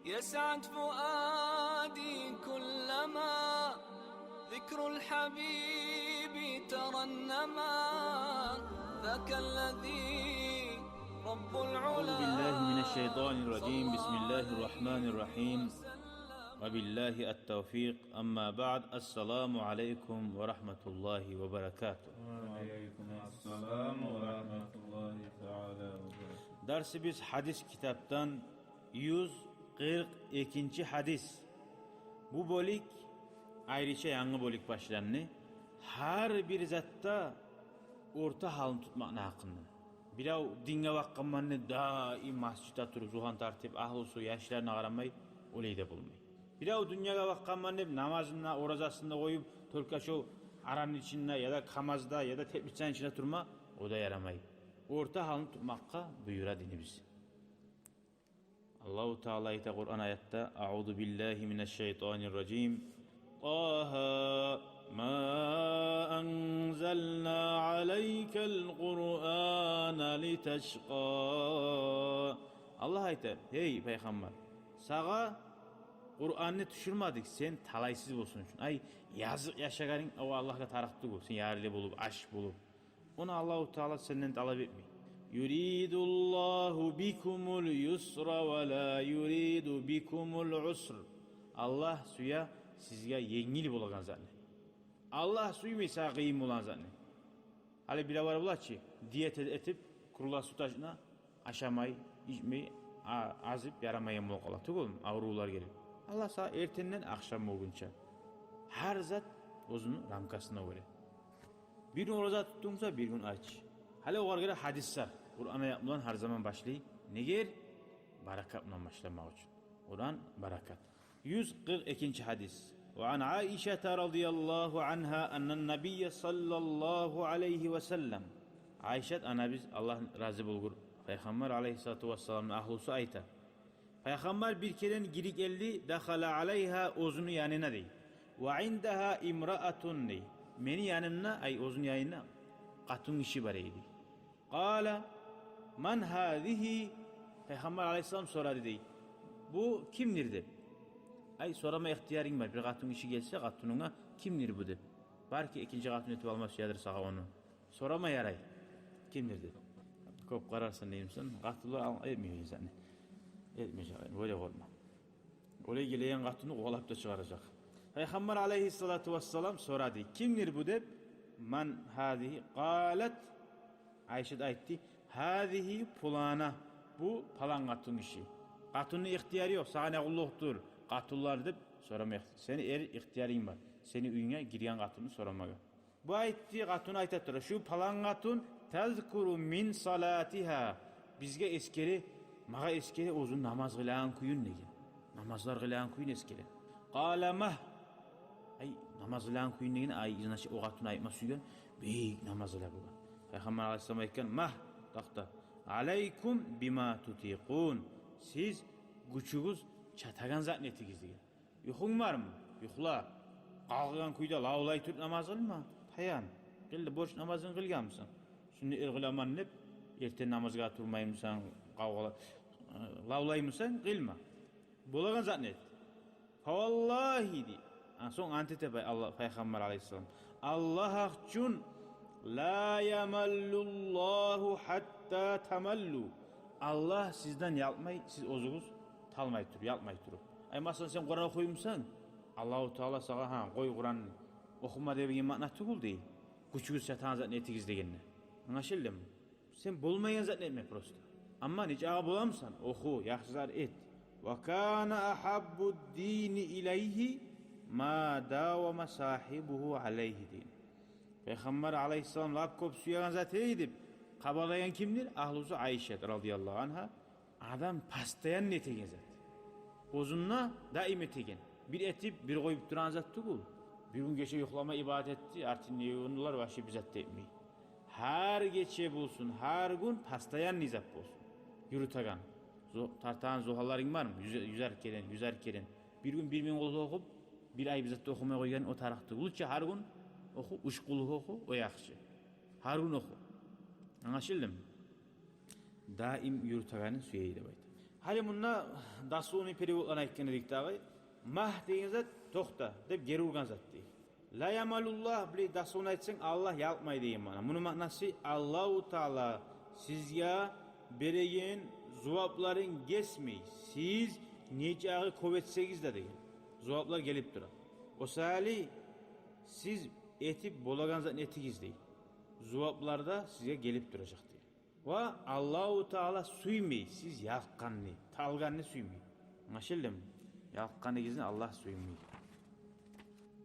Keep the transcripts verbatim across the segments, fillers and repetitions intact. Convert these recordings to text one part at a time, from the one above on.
يسعد فؤادي كلما ذكر الحبيب ترنما، ذاك الذي رب العلا أعوذ بالله من الشيطان الرجيم. بسم الله الرحمن الرحيم. وبالله التوفيق. أما بعد. السلام عليكم ورحمة الله وبركاته. وعليكم السلام ورحمة الله تعالى وبركاته. Дарсыбыз гьадис китапдан юз къыркъ экинчи гьадис. Бу бёлюк айрыча янгы бёлюк башланды. Гьар бир затда орта гьалны тутмакъны гьакъында. Бирев динге бакъгъанман деп даим межитде туруп, зугьан тартып, агьлюсю, яшларына къарамай, олай да болмай. Бирев дюньягъа бакъгъанман деп намазын да, оразасын да къоюп, только шо аранны ичинде, яда камазда, яда теплицаны ичинде турма, о да ярамай. Орта гьалны тутмакъгъа буюра динибиз. Аллагьу Таала айта Къуран аятда: أعوذ بالله من الشيطان الرجيم. طه ما أنزلنا عليك القرآن لتشقى. Аллагь айта: «Гьей, пайхаммар, сагъа Къуранны тюшюрмедик сен талайсыз болсун учун». Ай, языкъ яшагъанынг о Аллагьгъа тарыкъ тюгюл, сен ярлы болуп, аш болуп. Ону Аллагьу Таала сенден талап этмей. يريد الله بكم اليسر ولا يريد بكم العسر. Аллагь сюе сизге енгил болагъан затны. Аллагь сюймей сагъа къыйын болагъан затны. Гьали биревлер бола чы, диета этип, круглосуточно ашамай, ичмей, а-, азып, ярамайгъан болуп къала тюгюлмю, аврувлар гелип. Аллагь сагъа эртенден ахшам болгъунча. Гьар зат оьзюню рамкасына гёре. Бир гюн ораза тутдунг буса, бир гюн ач. Гьали огъар гёре гьадислер. Къуран аят булан гьар заман башлай. Неге? Баракат булан башламакъ учун. Къуран баракат. Юз къыркъ экинчи гьадис. وعن عائشة رضي الله عنها أن النبي صلى الله عليه وسلم. Айшат анабыз, Аллагь рази болгъур, Пайхаммар алайгьиссалату вассаламны агьлюсю, айта: Пайхаммар бир керен гирип гелди, دخل عليها, оьзюню янына дей. وعندها امرأة дей. Мени янымда, ай, оьзюню янында къатын гиши бар эди. قال: من هذه؟ Пайхаммар алайгьиссалам сорады дей: «Бу кимдир?» — деп. Ай, сорама ихтиярынг бар. Бир къатын гиши гелсе къатынынга: «Кимдир бу?» — деп. Балики экинчи къатын этип алма сюедир сагъа ону. Сорама ярай, кимдир деп. Кёп къарарсан деймисен, къатынлар ал-, этмей инсанны. Этмежек, оьле къоркъма. Оьле гелеген къатынны къувалап да чыгъаражакъ. Пайхаммар алайгьиссалату вассалам сорады: «Кимдир бу?» — деп. «من هذه؟» قالت, Айшат айтды: «هذه فلانة, бу палан къатын гиши». Къатынны ихтияры ёкъ, сагъа не къуллукъдур, къатынлар деп сорама ихти-, сени эр ихтиярынг бар, сени уьюнге гирген къатынны сорамагъа. Бу айтды, къатын айта тура: «Шу палан къатын تذكر من صلاتها, бизге эсгере, магъа эсгере оьзюню намаз къылагъан кююн», — деген. Намазлар къылагъан кююн эсгере. قال: ما؟ Ай, намаз къылагъан кююн деген, ай, значит, о къатын айтма сюйген, бек намаз къыла болгъан. Пайхаммар алайгьиссалам айтгъан: ما, токъта, عليكم بما تطيقون, сиз гючюгюз чатагъан затны этигиз деген. Юхунг бармы? Юхла. Къалгъан кюйде лавлай туруп намаз къылма. Таян. Къыл да, борч намазынгны къылгъанмысан? Сюннет эр къыламан деп, эртен намазгъа турмаймысан, къавгъала-, э, лавлаймысан, къылма. Болагъан затны эт. فوالله, — дей. А сонг ант эте пай-, Аллагь, Пайхаммар алайгьиссалам: «Аллагь гьакъ учун, لا يمل الله حتى تملوا». Аллагь сизден ялкъмай, сиз оьзюгюз талмай туруп, ялкъмай туруп. Ай, масала, сен Къуран охуймусан, Аллагьу Таала сагъа, гьа, къой Къуранны, охума деген маъна тюгюл дей. Гючюгюз чатагъан затны этигиз дегенде. Англашылдымы? Сен болмайгъан затны этме просто. Амма нечакъы боламысан, оху, яхшы зат эт. وكان أحب الدين إليه ما داوم صاحبه عليه, — деген. Пайхаммар алайгьиссалам лап кёп сюеген зат эди деп хабарлайгъан кимдир? Агьлюсю Айшат радияллагьу ангьа. Адам постоянно этеген зат. Оьзюнде даим этеген. Бир этип, бир къоюп турагъан зат тюгюл. Бир гюн гече юхламай ибадат этди, артындан не гюнлер вообще бир зат да этмей. Гьар гече болсун, гьар гюн постоянный зат болсун. Юрютеген. Зо-, тартагъан зугьаларынг бармы? Юз-, юзер керен, юзер керен. Бир гюн бир минг къулгьу охуп, бир ай бир зат да охумай къойгъан о тарыкъ тюгюл. Лучше гьар гюн оху, уьч къулгьу оху, о яхшы. Гьар гюн оху. Англашылдымы? Даим юрютегенин сюе эди деп айта. Гьали мунда дословный переводланы айтгъан эдик дагъы. «Магь» деген зат «токъта» деп гери ургъан зат дей. «Ла ямаллуллагь», биле дословно айтсанг, Аллагь ялкъмай деген маъна. Муну маънасы: Аллагьу Таала сизге береген зувапларын гесмей, сиз нечакъы кёп этсегиз де деген. Зуваплар гелип тура. О саялы сиз этип болагъан затны этигиз дей. Зуваплар да сизге гелип туражакъ дей. Ва Аллагьу Таала сюймей сиз ялкъгъанны, талгъанны сюймей. Англашылдымы? Ялкъгъаныгъызны Аллагь сюймей.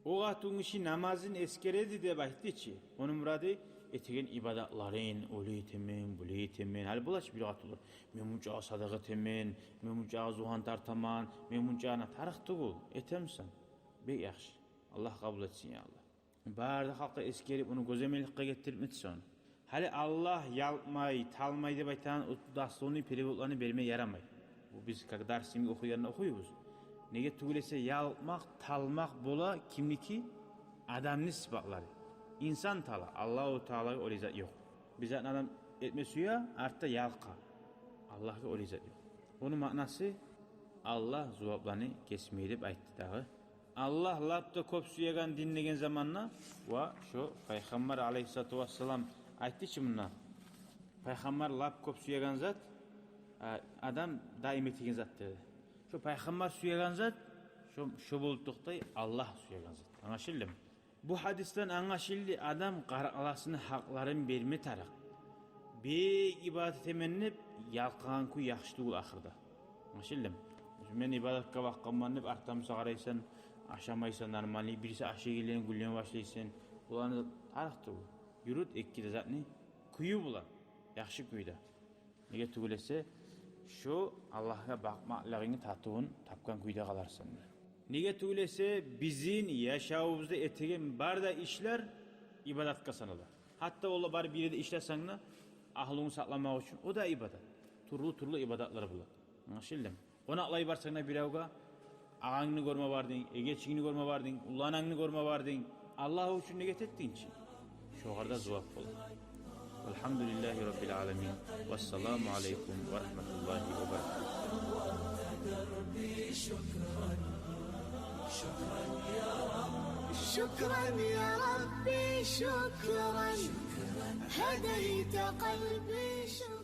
О къатынгиши намазын эсгереди деп айтды чы. Ону мурады этеген ибадатларын, олай этемен, булай этемен. Гьали бола чы бир къатынлар: «Мен мунча садагъа этемен, мен мунча зуван тартаман, мен мунча», ана тарыкъ тюгюл, этемисен. Бек яхшы. Аллагь къабул этсин, я Аллагь. Бары да халкъгъа эсгерип, ону гёземеликге гетдирмесен. Гьали Аллагь ялкъмай, талмай деп айтагъан о дословный переводланы берме ярамай. Бу биз как дарс йимик охуйгъанда охуйбуз. Неге тюгюл эсе, ялкъмакъ, талмакъ бола кимники? Адамны сыпатлары. Инсан тала, Аллагьу Таалагъа олай зат ёкъ. Бир затны адам этме сюе, артда ялкъа. Аллагьгъа олай зат ёкъ. Ону маънасы: Аллагь зувапланы гесмей деп айтды дагъы. Аллагь лап да кёп сюеген дин деген заманда, ва шо Пайхаммар алейгьиссалату вассалам айтды чы мунда. Пайхаммар лап кёп сюеген зат, а, адам даим этеген зат деди. Шо Пайхаммар сюеген зат, шо, шо болуп токътай, Аллагь сюеген зат. Англашылдымы? Бу гьадисден англашылды, адам къаркъарасыны гьакъларын берме тарыкъ. Бек ибадат этемен деп ялкъагъан кюй яхшы тюгюл ахырда. Англашылдымы? Мен ибадатгъа бакъгъанман деп, артдан буса къарайсан, ашамайсан нормальный, бириси ашай гелгенин гюллеме башлайсан. Буланы тарыкъ тюгюл. Юрют эки де затны кюю булан, яхшы кюйде. Неге тюгюл эсе, шо Аллагьгъа бакъмакълыгъынгны татывун тапгъан кюйде къаларсан. Неге тюгюл эсе, бизин яшавубузда этеген бары да ишлер ибадатгъа санала. Гьатта олар бары бир ерде ишлесенг де, агьлюнгню сакъламакъ учун, о да ибадат. Тюрлю-тюрлю ибадатлар бола. Англашылдымы? Къонакълай барсанг да биревге, агъангны гёрме бардынг, эгечингни гёрме бардынг, уллу анангны гёрме бардынг. Аллагь учун ният этдинг чи. Шогъар да зувап бола. Валгьамдулиллагьи раббил аламин. Вассаламу алейкум ва рагьматуллагьи ва баракатугь. شكرا يا ربي، شكرا، هديت قلبي، شكرا.